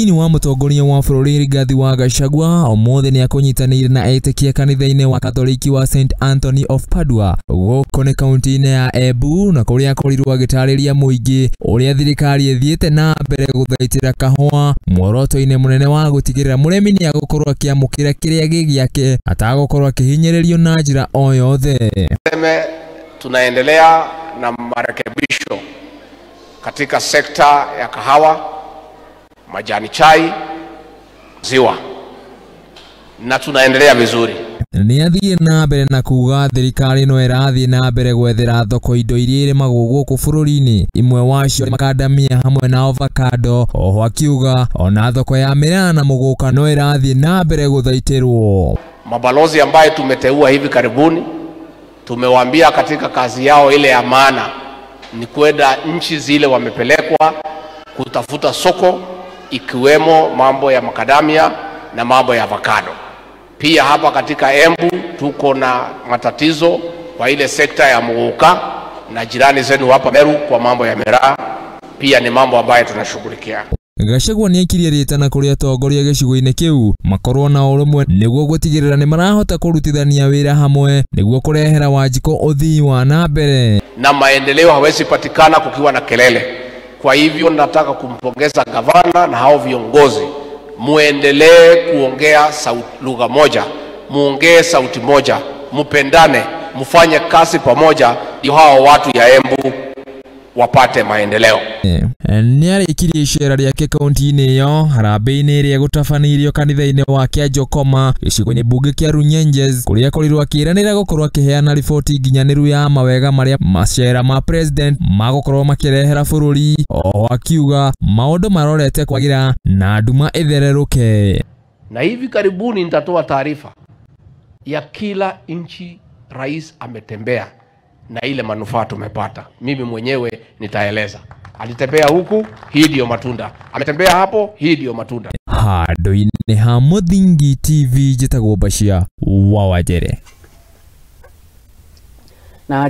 Mũnini wa mũtongoria wa bũrũri Rigathi wa Gachagua ũmũthĩ nĩakũnyitanĩire na etĩkia kanitha-inĩ wa Katoliki wa St Anthony of Padua gũkũ nĩ kaunti-inĩ ya Embu, na kũrĩa akorirwo agĩtarĩria mũingĩ ũrĩa thirikari ĩthiĩte na mbere gũthaitĩra kahũa muoroto-inĩ mũnene wa gũtigĩrĩra mũrĩmi nĩagũkorwo akĩamũkĩra kĩrĩa gĩ gĩake atagũkorwo akĩhinyĩrĩrio na njĩra o yothe. Tunaendelea na marekebisho katika sekta ya kahawa, majani chai, ziwa, na tunaendelea vizuri. Nĩathiĩ na mbere na kuga thirikari no ĩrathiĩ na mbere gwethera thoko indo iria irimagwo gũkũ bũrũri-inĩ, imwe wacio makadamia hamwe na avocado. Oho akiuga ona thoko ya miraa na mũgũka no ĩrathiĩ na mbere gũthaitĩrwo. Mabalozi ambaye tumeteua hivi karibuni tumewaambia katika kazi yao ile ya maana ni kwenda nchi zile wamepelekwa kutafuta soko, ikiwemo mambo ya makadamia na mambo ya avocado. Pia hapa katika Embu tuko na matatizo kwa ile sekta ya muguka na jirani zenu hapa Meru kwa mambo ya miraa, pia ni mambo ambayo tunashughulikia. Gachagua nĩaikirie rĩtana kũrĩ atongoria gĩcigo-inĩ kĩu makorwo na ũrũmwe nĩguo gũtigĩrĩra nĩmarahota kũrutithania wĩra hamwe nĩguo kũrehera Wanjikũ ũthii wa na mbere. Na maendeleo hawezi patikana kukiwa na kelele. Kwa hivyo nataka kumpongeza gavana na hao viongozi, muendelee kuongea lugha moja, muongee sauti moja, mupendane, mufanye kazi pamoja, ndio hao watu ya Embu wapate maendeleo. Nĩarĩkirie icera rĩake kaunti-inĩ ĩyo harambee-inĩ ĩrĩa gũtabanĩirio kanitha-inĩ wa Kĩanjokoma gĩcigo-inĩ mbunge kĩa Runyenjes, kũrĩa akorirwo akĩĩranĩra gũkorwo akĩheana riboti nginyanĩru ya mawega marĩa macera ma president magũkorwo makĩrehera bũrũri. Oho akiuga maũndũ marorete kwagĩra na nduma ĩthererũke. Na hivi karibuni nitatoa taarifa ya kila nchi rais ametembea na ile manufaa tumepata. Mimi mwenyewe nitaeleza. Alitembea huku, hii ndio matunda. Ametembea hapo, hii ndio matunda. Handũ-inĩ ha Mũthingi TV njĩtagwo Bashir wa Wajere. Na